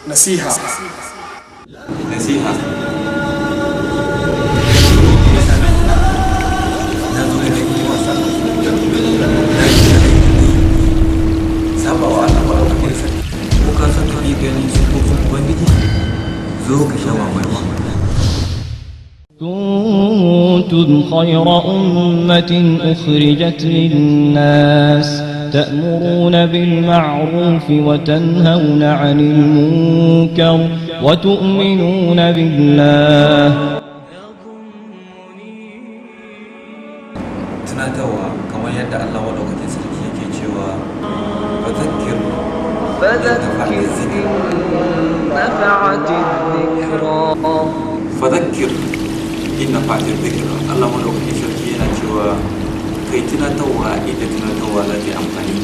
Nasiha. Nasiha. Sabawa Allah maɗaukakin sarki. Ko ka san kake ganin sifofin Ubangiji? Zo ka sha mamaki. كنتم خير أمة أخرجت للناس تأمرون بالمعروف وتنهون عن المنكر وتؤمنون بالله. Tunatarwa kamar yadda Allah maɗaukakin sarki yake cewa fadhakkir فذكر إن نفعت الذكرى. Fadhakkir in nafa'at dhikra. Allah maɗaukakin sarki yana cewa kai tunatarwa inda tunatarwa za ta yi amfani.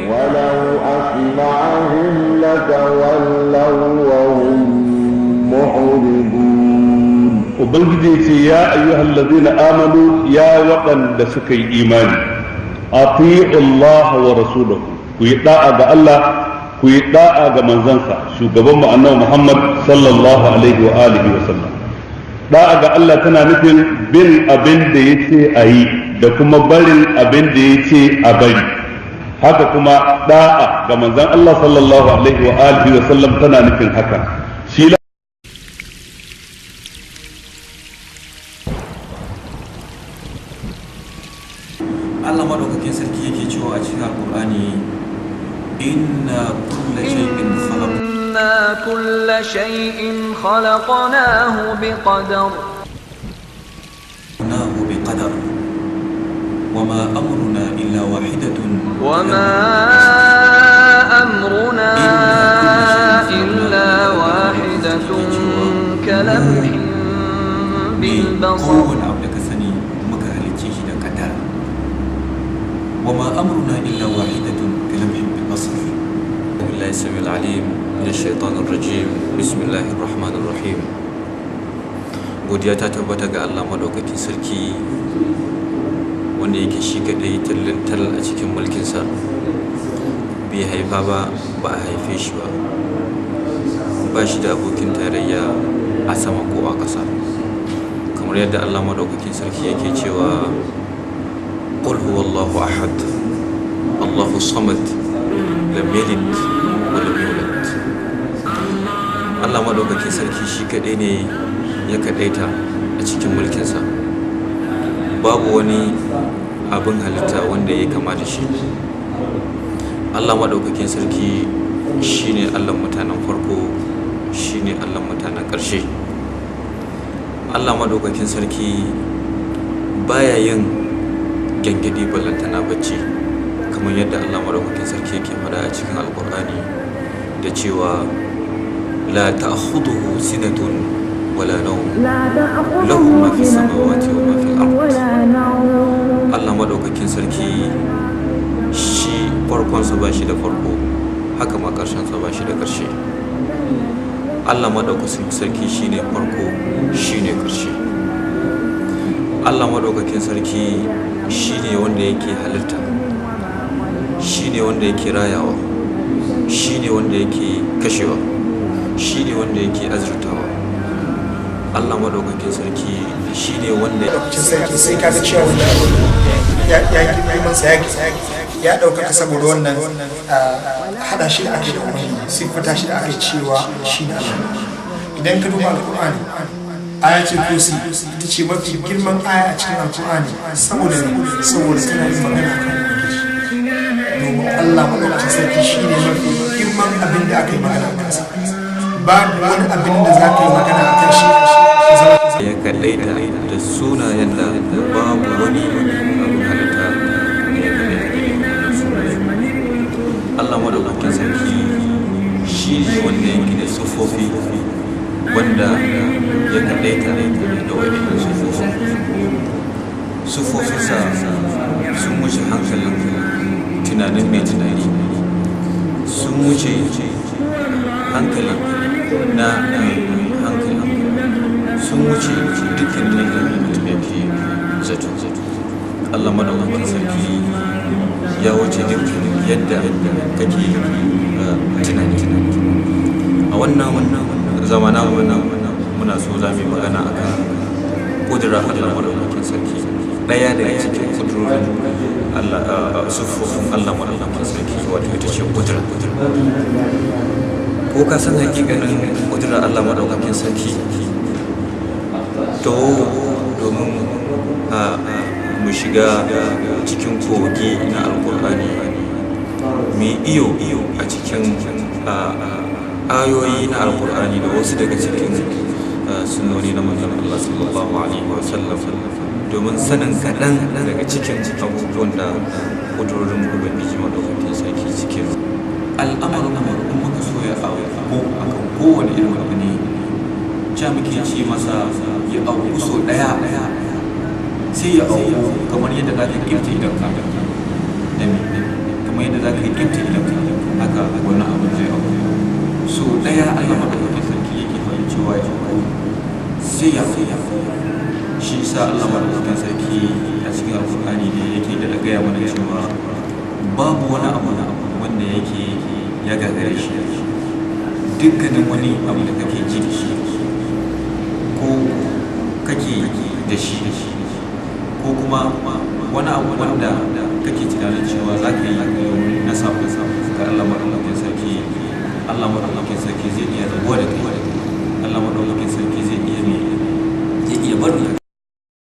ولو أسمعهم لتولوا وهم معرضون. Ubangiji ce ya ayyuhal ladzina amanu, ya waɗanda suka yi imani, ati'u Allah wa rasulahu, ku yi da'a ga Allah, ku yi da'a ga manzansa shugaban mu annabi Muhammad sallallahu alaihi wa alihi wa sallam. Da'a ga Allah tana nufin bin abin da yace a yi da kuma barin abin da yace a bari. Haka kuma da'a ga manzan Allah sallallahu alaihi wa alihi wa sallam tana nufin haka. Shi Allah maɗaukakin sarki yake cewa a cikin Alƙur'ani inna kulla shay'in khalaqnahu إنا كل شيء خلقناه بقدر. بقدر وما أمرنا إلا واحدة وما أمرنا إلا واحدة كلمح بالبصر. Kowane abu da ka sani muka halicce shi da kaddara. وما أمرنا إلا واحدة كلمح بالبصر. بالله السميع العليم من الشيطان الرجيم. بسم الله الرحمن الرحيم. Godiya ta tabbata ga Allah madaukakin sarki wanda yake shi kadai tallin tal a cikin mulkinsa, bai haifa ba, ba a haife shi ba, ba shi da abokin tarayya a sama ko a ƙasa. Kamar yadda Allah madaukakin sarki yake cewa qul huwallahu ahad Allahu samad lam yalid wa lam yulad. Allah madaukakin sarki shi kadai ne ya kadaita a cikin mulkinsa, babu wani abin halitta wanda ya kama da shi. Allah madaukakin sarki shine Allah mutanen farko, shine Allah mutanen ƙarshe. Allah madaukakin sarki baya yin gyangyaɗi ballantana bacci, kamar yadda Allah madaukakin sarki yake faɗa a cikin Alƙur'ani da cewa la ta'khudhuhu sinatun wala nawm lahu ma fi samawati wa ma fil ard. Allah madaukakin sarki shi farkonsa ba shi da farko, haka ma ƙarshensa ba shi da ƙarshe. Allah madaukakin sarki shine farko, shine ƙarshe. Allah madaukakin sarki shine wanda yake halitta, shine wanda yake rayawa, shine wanda yake kashewa, shine wanda yake azurtawa. Allah madaukakin sarki shine wanda Madaukakin sarki sai ka ga cewa wannan ya girman sa ya ɗaukaka saboda wannan haɗa shi da aka yi da Ubangiji, siffata shi da aka yi cewa shi ne Allah. Idan ka duba Alƙur'ani, ayatul kursi ita ce mafi girman aya a cikin Alƙur'ani saboda ne saboda tana yin magana kan Ubangiji. Domin Allah madaukakin sarki shi ne mafi girman abin da aka yi magana a kansa. Babu wani abin da za ka yi magana a kan shi ya kaɗaita da sunayen da babu wani abin halitta da ya kaɗaita da sunayen. Allah madaukakin sarki shi ne wanda yake da siffofi wanda ya kaɗaita da waɗannan siffofin. Siffofinsa sun wuce hankalin tunanin mai tunani, sun wuce hankali na mai hankali, sun wuce dukkanin yadda mutum yake zato. Allah madaukakin sarki ya wuce duk yadda kake tunani. A wannan zamana muna so za mu yi magana akan kudurar Allah madaukakin sarki, ɗaya daga cikin kudurorin Allah, siffofin Allah madaukakin sarki, wato ita ce kudura. Ko ka san hakikanin kudurar Allah madaukakin sarki? To domin mu shiga cikin kogi na Alkur'ani, mu iyo a cikin ayoyi na Alkur'ani da wasu daga cikin sunnoni na manzon Allah sallallahu alaihi wa sallam, domin sanin kaɗan daga cikin abubuwan da ƙudurorin Ubangiji madaukakin sarki cikin al'amarin mu. In muka so ya auku akan kowane irin abu ne, ca muke ce masa ya auku so ɗaya, sai ya auku, kamar yadda za ka ƙifta idan ka da me, kamar yadda za ka ƙifta idan ka, haka wani abu zai auku so ɗaya. Allah madaukakin sarki yake faɗin cewa ya auku, sai ya auku. Shi sa Allah madaukakin sarki a cikin Alkur'ani ne yake da gaya mana cewa babu wani abu wanda yake ya gagare shi. Dukkanin wani abu da kake ji da shi, ko kake da shi, ko kuma wani abu wanda kake tunanin cewa za ka yi na sabo ga Allah madaukakin sarki, Allah madaukakin sarki zai iya rabuwa da